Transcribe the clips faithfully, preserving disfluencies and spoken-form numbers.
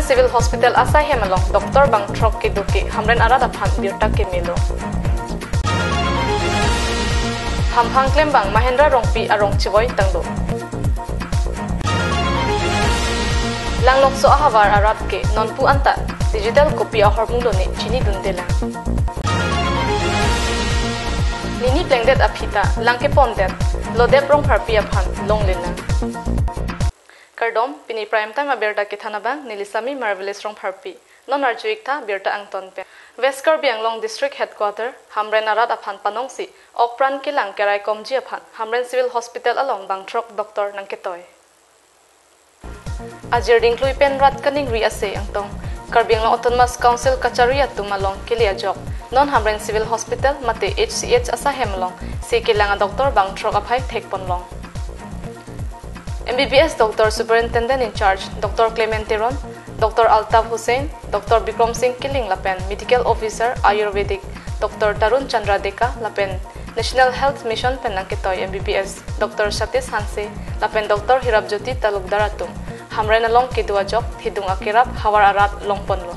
Civil Hospital asai hem along doctor bang throk kedo ke Hamren arat aphan birta kemelo. Hamphang klembang Mahendra Rongpi arong chevoi tanglo. Langlokso ahavar arat ke nonpu anta digital kopi ahormu lone chinidundelang. Nini plengdet aphi ta lang kepondet, Lodep Rongpharpi aphan longlelang. Kardom, pini Prime Time abirta kethan abang neli Sami Marvelous Rongpharpi. Non arju-ik tha birta angton pen. West Karbi Anglong District Headquarter, Hamren arat aphan panongsi okpran kelang keraikomji aphan Hamren Civil Hospital along bang throk doctor nangketoi. Ajir dingklui pen rat kaningri ase angtong, Karbi Anglong Autonomous Council kachari atum along kele ajok, non Hamren Civil Hospital mate H C H asai hem along se kelang a-doctor bang throk aphai thekponlong. M B B S Doctor Superintendent in Charge Doctor Clement Teron, Doctor Altaf Hussain, Doctor Bikram Singh Killing lapen Medical Officer Ayurvedic Doctor Tarun Chandra Deka lapen National Health Mission pen nangketoi M B B S Doctor Satish Hanse lapen Doctor Hirap Jyoti Talukdar atum Hamren along kedo ajok thedung akerap havar arat longponlo.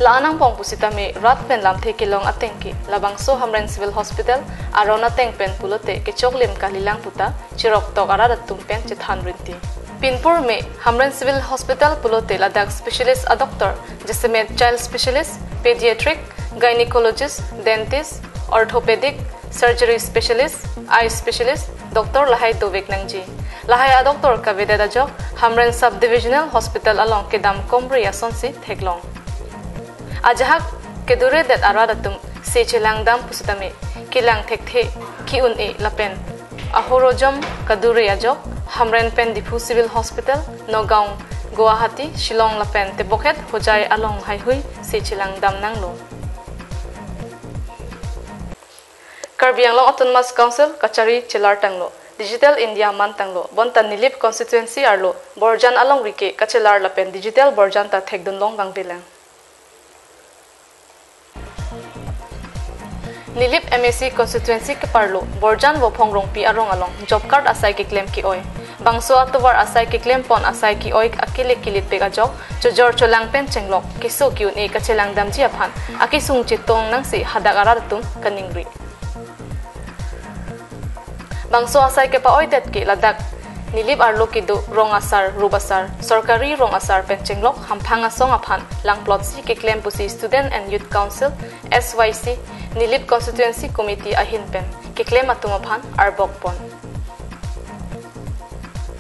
La anang pong pusitame rat pen lamthe kelong ateng ke labangso Hamren Civil Hospital aron ateng pen pulote kechoklim kalilang puta chiroktok arat atum pen chethan rinti. Pinpur me Hamren Civil Hospital pulote ladak specialist a-doctor, jasemet child specialist, pediatric, gynecologist, dentist, orthopedic, surgery specialist, eye specialist, doctor lahai dovek nangji. Lahai a-doctor kavedet ajok Hamren Sub-Divisional Hospital along kedam komri asonsi theklong. Ajahak keduredet arat atum se chelangdam pusitame kelang thekthe ki-un-e lapen ahorojom kadure ajok Hamren pen Diphu Civil Hospital, Nagaon, Guwahati, Shillong lapen tebokhet Hojai along haihui se chelangdam nanglo. Karbi Anglong Autonomous Council kachari chelar tanglo, Digital India man tanglo, bonta Nilip constituency arlo Borjan alongri ke kachelar lapen digital Borjan ta thekdunlong vangvelang. Nilip M A C constituency keparlo Borjan Vophong Rongpi arong along job card asai keklem ke-oi. Bangso atovar asai keklempon asai ke-oi akele kilitpek ajok chojor cholang pen chenglok keso ki-un-e kachelangdamji aphan akesung chetong nangsi hadak arat atum kaningri. Bangso asai kepa-oidet ke ladak Nilip arlo kedo rong asar, rup asar, sorkari rong asar pen chenglok hamphang asong aphan langplotsi keklem pusi Student and Youth Council, S Y C, Nilip Constituency Committee ahin pen keklem atum aphan arbokpon.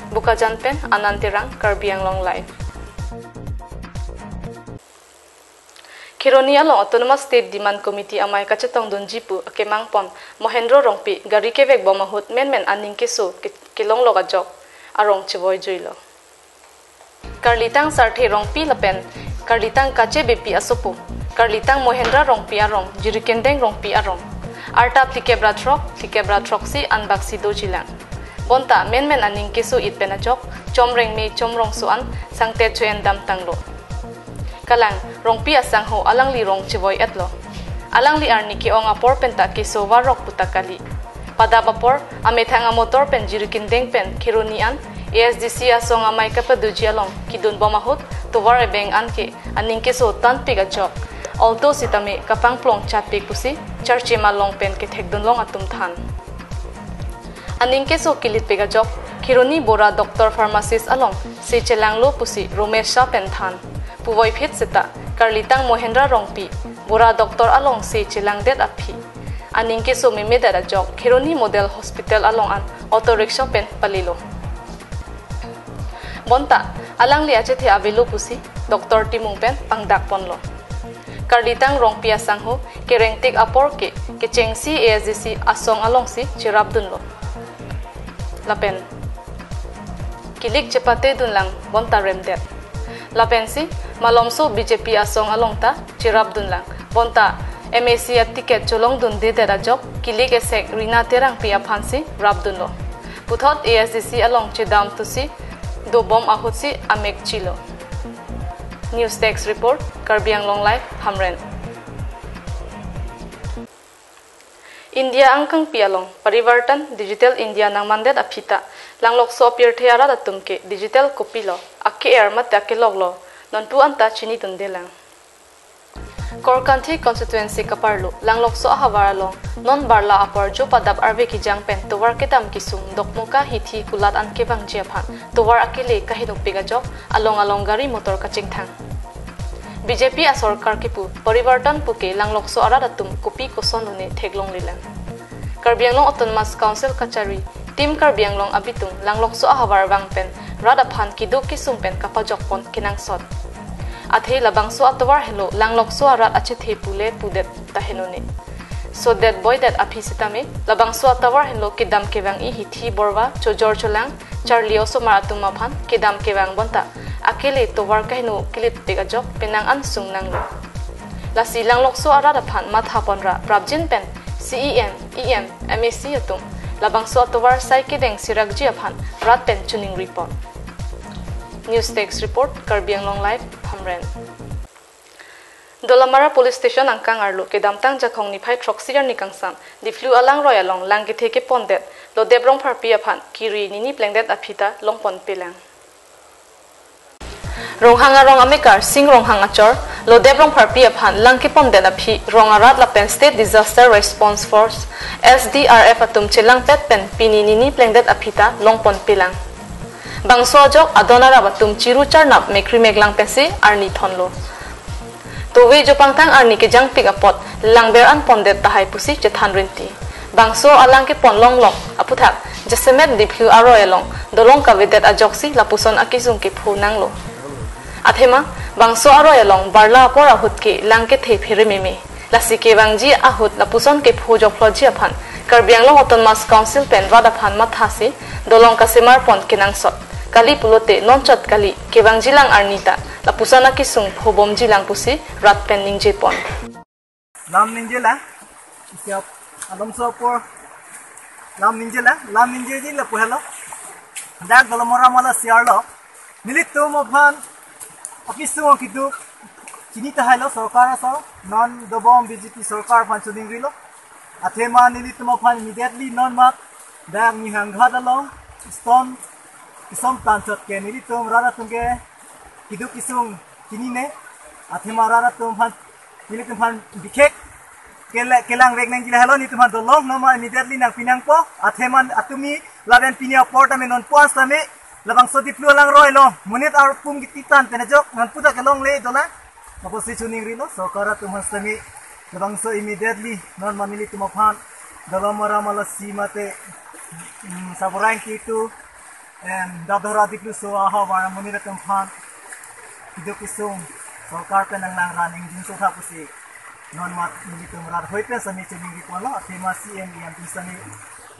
Bokajan pen Anand Terang, Karbi Anglong Live. Kheroni along Autonomous State Demand Committee amei kachetongdunji pu akemangpon Mohendro Rongpi gari kevekbom ahut menmen aning keso ke-, kelonglok ajok arong chevoijuilo. Karlitang Sarthe Rongpi lapen Karlitang Kache Beypi asopo, Karlitang Mohendra Rongpi arong, Jirikindeng Rongpi arong. Arta phlikep ra throk, phlikep ra throksi anbaksi dojilang. Bonta menmen aning keso it pen ajok, chomreng me chomrongso an sangtet cho-endam tanglo. Kalang, Rongpi asangho alangli rong chevoi-etlo. Alangli arni ke-ong apor penta keso varok puta kali. Padap apor, amethang amotor pen Jirikindeng pen Kheroni an A S D C asong amei kapadoji along kedunbom ahut, tovar ebeng anke aning keso tanpik ajok Alto sitame kapangplong chatpik pusi charche malong pen kethekdunlong atum than. Aning keso kilitpik ajok Kheroni Bora Doctor Pharmacist along se chelanglo pusi Romesh Shah pen than. Puvoiphit seta Karlitang Mohendra Rongpi Bora Doctor along se chelangdet aphi aning keso memedet ajok Kheroni Model Hospital along an auto rickshaw pen palilo. Bonta alangli achethe avelo pusi Doctor Timung pen pangdakponlo. Karlitang Rongpi asangho kerengtik apor ke kechengsi A S D C asong alongsi cherapdunlo. Lapen kilik chepatedunlang bonta remdet. Lapensi malomso B J P asong along ta cherapdunlang. Bonta M A C aticket cholongdundedet ajok kilik esek Rina Terangpi aphansi rapdunlo. Puthot A S D C along chedam tusi dobom ahutsi amek chilo. News Desk Report, Karbi Anglong Live, Hamren. India angkangpi along Parivartan Digital India nangmandet aphi ta langlokso apirthe arat atum ke digital kopilo, ake-er mate akeloklo, nonpu anta chinidundelang. Korkanthi constituency kaparlo langlokso ahavar along non barla apor jo padap arve kejang pen tovar kedam kesung Dokmoka hithi kulat an kevangji aphan tovar akele kahenopik ajok along along gari motor kachingthang. B J P asorkar kipu Parivartan puke langlokso arat atum kopi koson lone theklonglelang. Karbi Anglong Autonomous Council kachari Team Karbi Anglong abitung langlokso ahavar vang pen rat aphan keduk kesung pen kapajokpon kenangsot. Athe labangso atovar henlo langlokso arat achethe pule pudet ta henone. Sodet boidet aphi sitame labangso atovar henlo kedam kevang-i hithi borva chojor cholang charli osomar atum aphan kedam kevang bonta akele tovar kaheno kelitpik ajok penang an sungnanglo. Lasi langlokso arat aphan mathaponra prapjin pen C E M, E M, M A C atum labangso atovar sai kedeng sirakji aphan rat pen chuningripon. News Desk Report, Karbi Anglong Live, Hamren. Dolamara Police Station angkang arlo kedamtang Jakhong niphai throksi arni kangsam Diphu alangroi along lang kethe kepondet Lodep Rongpharpi aphan kiri nini plengdet aphi ta longponpelang. Ronghang arong amekar Sing Ronghang achor Lodep Rongpharpi aphan lang kepondet aphi rong arat lapen State Disaster Response Force, S D R F atum chelangpet pen pini nini plengdet aphi ta longponpelang. Bangso ajok adon arap atum chiru charnap mekri meklang pensi arni thonlo. Tove jopangthang arni kejangpik apot langber an pondet tahai pusi chethan rinti. Bangso alang kepon longlok aputhak jasemet Diphu aroi along dolong kavedet ajoksi lapuson akesung kepho nanglo. Athema bangso aroi along barla apor ahut ke lang kethe phere meme. Lasi kevangji ahut lapuson kepho jokphloji aphan Karbi Anglong Autonomous Council pen rat aphan mathasi dolong kasemarpon kenangsot. Kali pulote nonchot kali kevangjilang arni ta lapuson akesung phobomjilang pusi rat pen ningjepon. Lam ningjelang, isiap alomso apor lam ningjelang, lam ningjeji lapu helo. Dak Dolamara Malasi arlo nelitum aphan akesung keduk chini tahailo sorkar aso, non dobom B J P sorkar aphan chuningrilo. Athema nelitum aphan immediately non mat dak Nihang Ghat along stone kesom tanchot ke nelitum rat atum ke keduk kesung chinine. Athema rat atum aphan nelitum aphan bikhek kele-, kelang rek nangji lahelo, nelitum aphan dolong non mat immediately nangpinangpo. Athema atumi lapen pini apor tame nonpu an sitame labangso Diphu alangroi along monit arpum ketitan pen ajok nonpu ta kelongle dolang. Apotsi chuningrilo sorkar atum aphan sitame labangso immediately non mat nelitum aphan Dolamara Malasi mate, mm, Saborang kitu, em, Dadora Dipluso ahavar monit atum aphan keduk kesung sorkar pen nanglang ra ningjinso tha pusi non mat nelitum rat hoi pen sitame chiningriponlo. Athema C E M, E M atum sitame,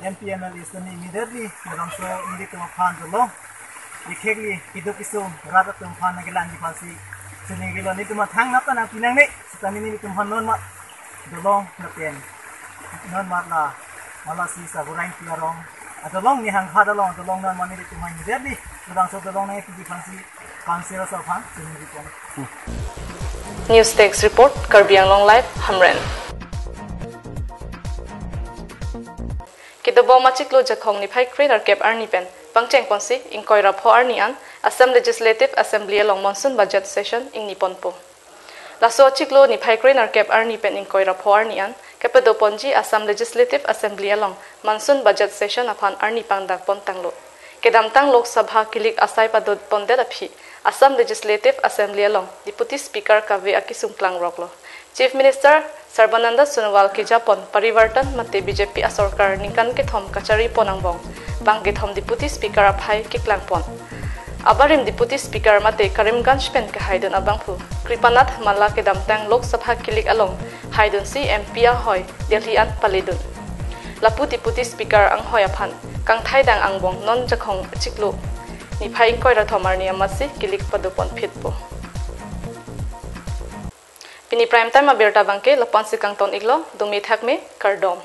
M P, M L A sitame immediately labangso nelitum aphan dolong bikhekli keduk kesung rat atum aphan nangkelangji aphansi chiningrilo. Nelitum aphan thangnat ta nangpinangne sitame nelitum aphan non mat dolong lapen non mat la Malasi Saborang pi arong adolong Nihang Ghat along adolong non mat nelitum aphan immediately labangso dolong nangpiji aphansi council aso aphan chiningripon. News Desk Report, Karbi Anglong Live, Hamren. Kedobom achiklo Jakhong niphai krenerkep arni pen pangchengponsi ingkoi ra pho arni an Assam Legislative Assembly along monsoon budget session ingniponpo. Laso achiklo niphai krenerkep arni pen ingkoi ra pho arni an kepadoponji Assam Legislative Assembly along monsoon budget session aphan arni pangdakpon tanglo. Kedamtang Lok Sabha kilik asai padopondet aphi Assam Legislative Assembly along Deputy Speaker kave akesung klangroklo. Chief Minister Sarbananda Sonowal kejapon Parivartan mate B J P asorkar ningkan kethom kacharipon angbong bangkethom Deputy Speaker aphai keklangpon. Abarim Deputy Speaker mate Karimganj pen kehaidun abangphu Kripanath Malla kedamtang Lok Sabha kilik along haidunsi M P ahoi Delhi an paledun. Lapu Deputy Speaker anghoi aphan kangthaidang angbong non Jakhong achiklo niphai ingkoi ra thom arni amatsi kilik padoponphitpo. Pini prime time abirta abangke lapu-ansi kangton-iklo, dome thakme, kardom.